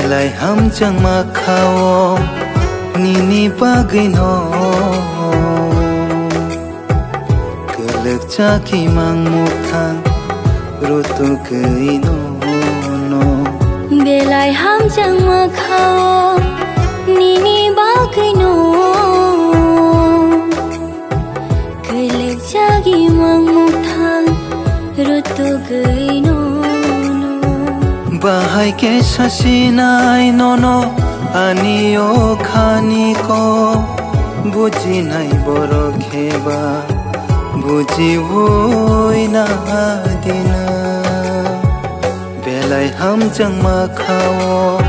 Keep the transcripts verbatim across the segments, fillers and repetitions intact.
Belai hamjakma kha-o nini bagwino. Kwlwkcha khimang mukthang rutugwi nono. Belai hamjakma kha-o nini bagwino. Kwlwkcha khimang mukthang rutugwi nono. Bahai khe sasinai nono ani o khani kok. Bujinai borok kheba bujiwi nadina. Belai hamjakma kha-o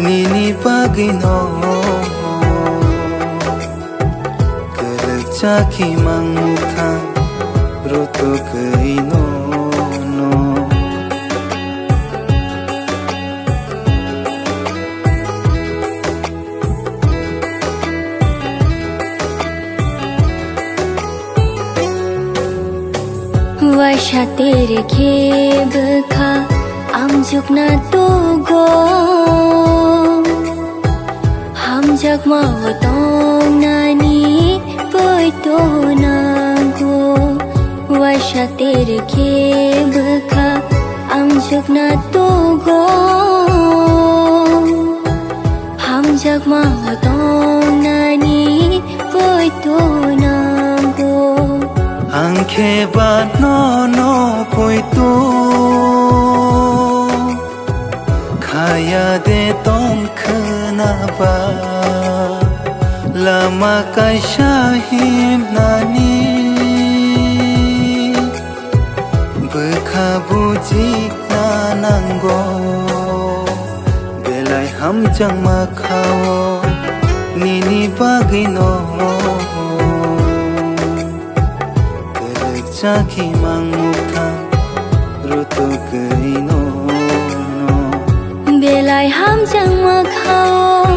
nini bagwino. Kwlwkcha khimang mukthang rutugwi nono. Waisa tere khe bwkha amjukna tugo. Hamjakma o tongnani poito nango. Waisa tere khe bwkha amjukna tugo. Hamjakma o tongnani poito nango. Ang khe ba nono poito khaya de tong khwna ba lama kaisa himnani. Bwkha bujikna nango, belai hamjakma kha-o nini bagwino. Kwlwkcha khimang mukthang rutugwi nono. Belai hamjakma kha-o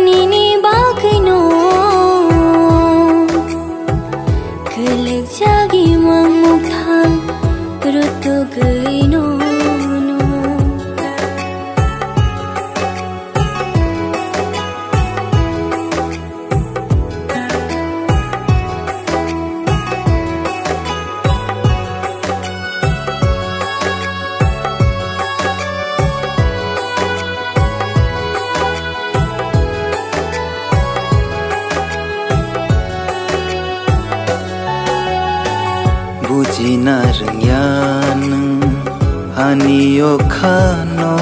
nini bagwino. Kwlwkcha khimang mukthang rutugwi nono. Bujina rwngya nwng ani o khano.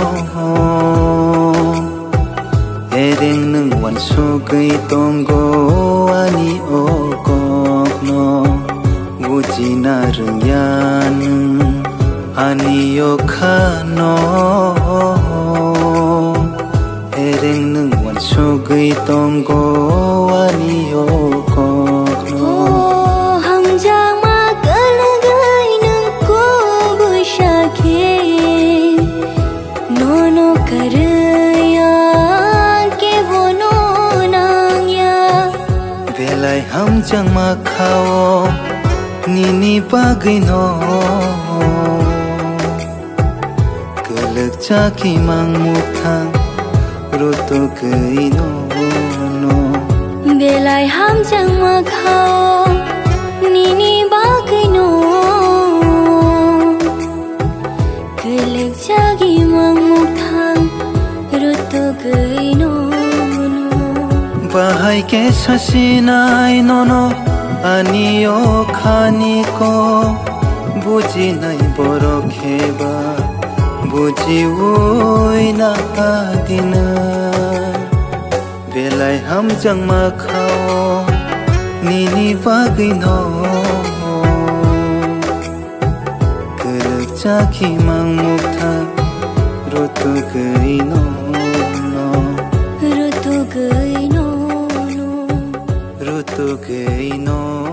Ereng nwng uansugwi tongo ani o kokno. Bujina rwngya nwng ani o khano. Ereng nwng uansugwi tongo ani o kokno. O hamjakma kwlwgwi nwng kubui sakhe, nono kwrwi ang kebono nangya. Belai hamjakma kha-o nini bagwino. Kwlwkcha khimang mukthang rutugwi nono. Belai hamjakma kha-o nini bagwino. Kwlwkcha khimang mukthang rutugwi nono. Bahai khe sasinai nono ani o khani kok. Bujinai borok kheba bujiwi nadina. Belai hamjakma kha-o nini bagwino. Kwlwkcha khimang mukthang rutugwi nono. Rutugwi nono. Rutugwi nono.